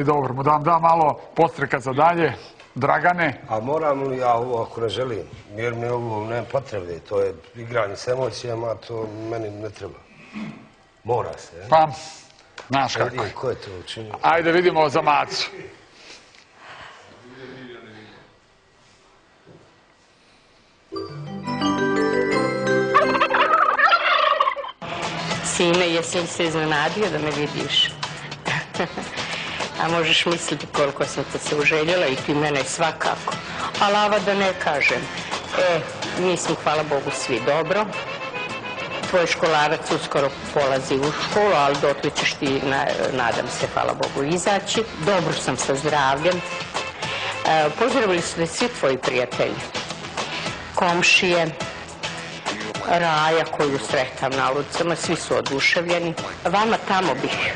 Dobro, mu da malo postreka za dalje. Dragane. A moram li ja ovo ako ne želim? Jer mi ovo ne potrebe. To je igranje s emocijama, to meni ne treba. Mora se, je? Pa, znaš kako. Ajde, ko je to učinio? Ajde, vidimo za Macu. Sine, jesi li se iznenadio da me vidiš? A možeš misliti koliko sam te se uželjela i ti mene svakako. A lava da ne kažem. Mi smo, hvala Bogu, svi dobro. Tvoj školarac uskoro polazi u školu, ali dotle ćeš ti, nadam se, hvala Bogu, izaći. Dobro sam sa zdravljem. Pozdravili su te svi tvoji prijatelji. Komšije, Raja koju sretam na ulicama, svi su oduševljeni. Vama tamo bih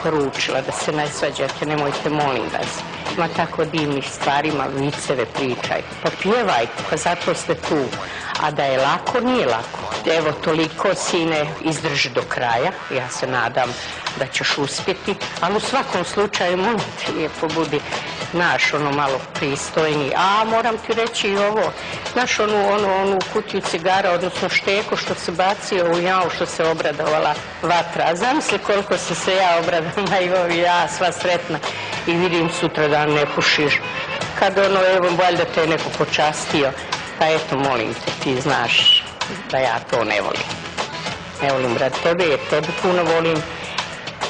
poručila da se ne svađate, nemojte, molim vas. Ima tako divnih stvarima, viceve pričajte. Pa pjevajte, pa zato ste tu. A da je lako, nije lako. Evo, toliko, sine, izdrži do kraja. Ja se nadam da ćeš uspjeti. Ali u svakom slučaju, molim te, lijepo budi naš, malo pristojni. A moram ti reći i ovo. Znaš, onu kutiju cigara, odnosno šteku što se bacio u javu, što se obradovala vatra. A zamisli koliko sam se ja obradovala i ja, sva sretna. I vidim sutra dan ne pušiš. Kad evo, valjda te je neko počastio. Pa eto, molim te, ti znaš da ja to ne volim. Ne volim rad tebe, jer tebe puno volim.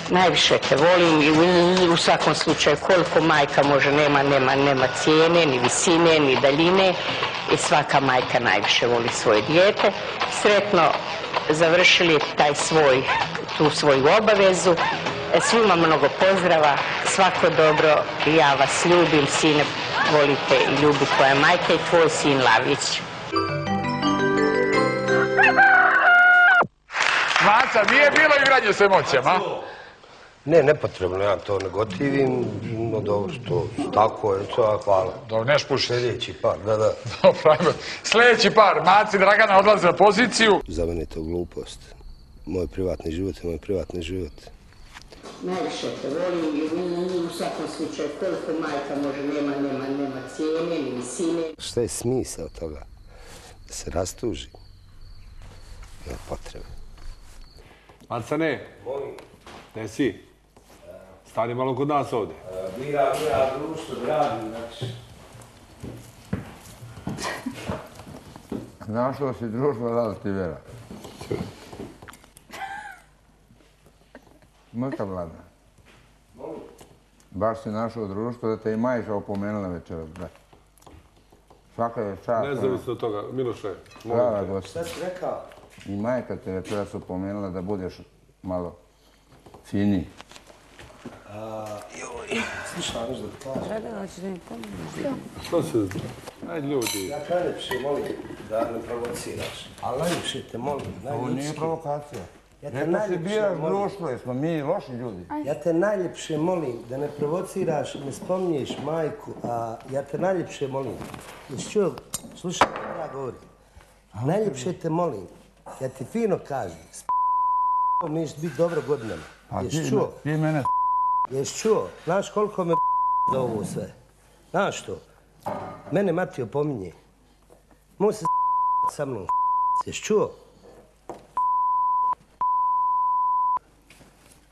Najviše te volim i u svakom slučaju koliko majka može, nema cijene, ni visine, ni daljine. I svaka majka najviše voli svoje dijete. Sretno završili tu svoju obavezu. Svima mnogo pozdrava, svako dobro, ja vas ljubim, sine, volite i ljubi tvoja majka i tvoj sin Lavić. Maca, nije bilo igranje s emocijama? Ne, nepotrebno, ja to ne gotivim, no dobro, to tako je, to hvala. Dobro, neš puši. Sljedeći par, da. Dobro, ajmo. Sljedeći par, Maci, Dragana odlaze na poziciju. Za mene je to glupost. Moj privatni život je moj privatni život. Najviše te volim i u svakom slučaju koliko majka može, nema cijene, ni visine. Šta je smisao toga? Da se rastuži? Nema potrebe. Arsene, gdje si? Stani malo kod nas ovdje. Bira društvo, dragi, znači. Našao si društvo, da ti vera. Mrtav vlada. Baš si našao društvo da te i majka opomenula večeras, da. Svaka je čast. Nezavisno od toga, Miloše, Hvala, molim te. gosti. Šta si rekao? I majka te večeras opomenula da budeš malo finiji. Slušaj, nešto da ti kažem. Što se... Ajde ljudi. Ja najljepše molim da ne provociraš. Ali najljepše te molim, Ovo nije najljepše. provokacija. Ja te Rekao si najljepše biraš molim. društvo, jesmo mi loši ljudi. Ja te najljepše molim da ne provociraš, ne spominješ majku, a ja te najljepše molim. Jesi čuo? Slušaj, ja govorim. Najljepše te molim, ja ti fino kažem, mi ćeš biti dobro godinama. Jesi čuo? Ti mene Jesi čuo? Znaš koliko me za ovo sve? Znaš to? Mene mati opominje. Može se sa mnom. Jesi čuo?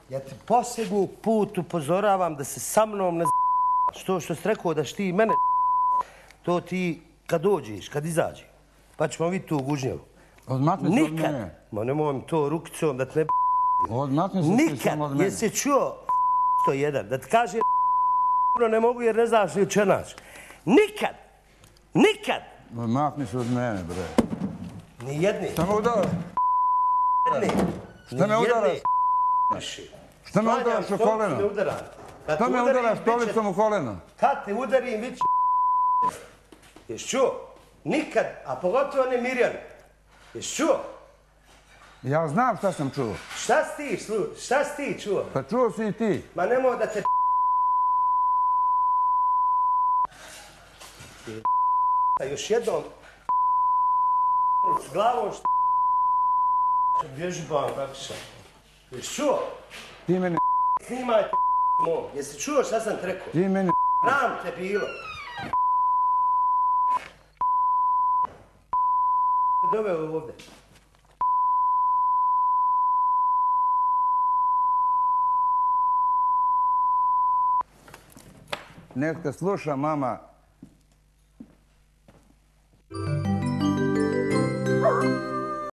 Ja ti posljednji put upozoravam da se sa mnom ne što si rekao da ti mene to ti kad dođeš, kad izađe. Pa ćemo vidjeti tu gužnjavu. odmakni se od Nikad, mene. ma nemoj mi to rukicom da te ne Odmakni se nikad, od mene. jesi čuo to jedan, da ti kaže ne mogu jer ne znaš li učenač. Nikad, Odmakni se od mene, bre. ni jedni, Šta me udaraš? Šta me udaraš? Šta me udaraš u koleno? Šta me udaraš stolicom u koleno? Kad te udarim, vi će jesi čuo? Nikad, a pogotovo ne Mirjana. Jesi čuo? Ja znam šta sam čuo. Šta si ti čuo? Pa čuo si i ti. Ma nemoj da te još jednom s glavom što vježbam, kako sam. Jesi čuo? Ti mene Snimajte mom. Jesi čuo šta sam ti rekao? Ti meni Ram te bilo. Doveo ovdje. nek te sluša mama